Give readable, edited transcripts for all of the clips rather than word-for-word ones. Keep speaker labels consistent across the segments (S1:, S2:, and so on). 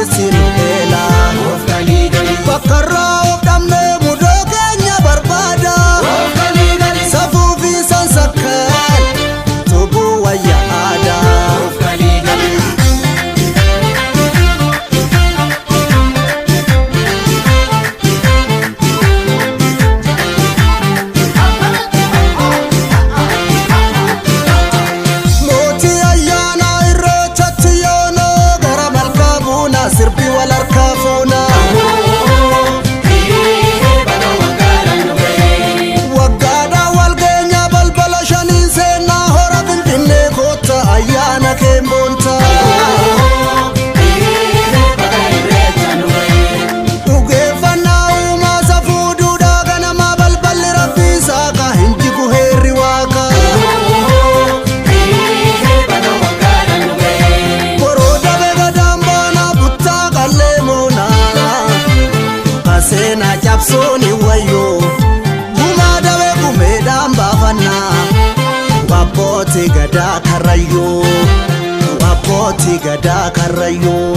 S1: keessi nu eela. Bakka irraa of dhabnee mudoo keenya barbaada. Safuu fi sansakkaan tubuu wayya aadaa. Mootii ayyaanaa irreechatti yoonoo gara malkaa buunaa sirbi wal harkaa fuunaa. Waggaadhaan wal geenyaa balbala shaniin seennaa hora Finfinnee koota ayyaana keemboontaa. Dhugeeffannaa uumaa safuu duudhaa ganamaa balballi rabbii saaqa hin jigu heerri waaqa. Boroo dabe gadaan baanaa buttaa qallee moonaa. Kaseenaa cabsuun hin wayyoo. Gumaa dabe gumeedhaan baafannaa. Abbootii gadaa karrayyuu. Abbootii gadaa karrayyuu.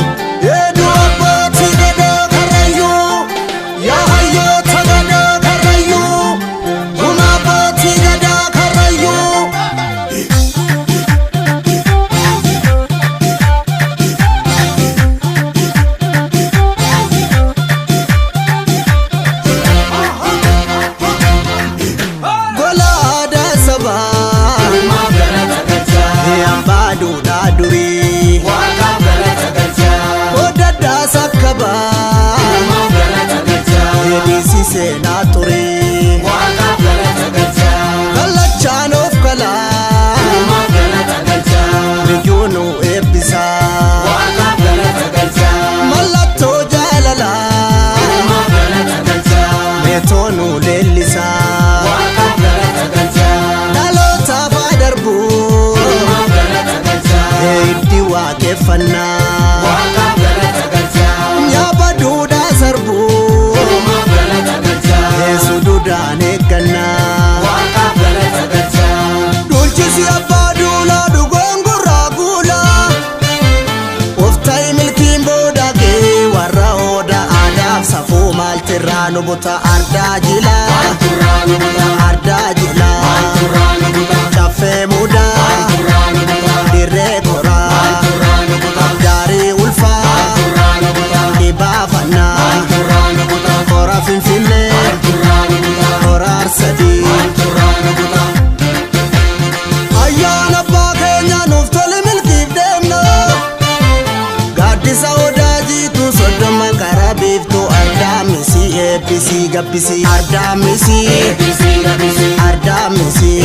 S1: Eeduu abbootii gadaa karrayyuu. Yaa hayyoota gadaa karrayyuu. Gumaa abbootii gadaa karrayyuu. Gola aadaa sabaa. Hambaa duudhaa durii. Odaddaa sakkabaa. Eedisi seenaa turii. Kallachaan of kalaa. Biyyuu nu eebbisaa. Mallattoo jaalalaa. Meetoo nu leellisaa. Dhalootaaf haa darbu. Hiddi waaqeffannaa. Nyaaba duudhaa sarbu. Suduudhaan eeggannaa. Duulchisi abbaa duulaa dhugoon gurraa guulaa. Of ta'i milkiin booda gee warra ooda aadaaf safuu maaltirraa nu buta ardaa jilaa. Ardaa jilaa. Caffee mudaa. Dirree koraa. Gaarii ulfaa. Dhibaafannaa. Hora Finfinnee. Hora Arsadii. Ayyaana abbaa keenya nuuf tole milkiif deemna. Gaaddisa odaa jiitu 30 karaa biiftuu ardaa misii eebbisii gabbisii. Ardaa misii. Ardaa misii.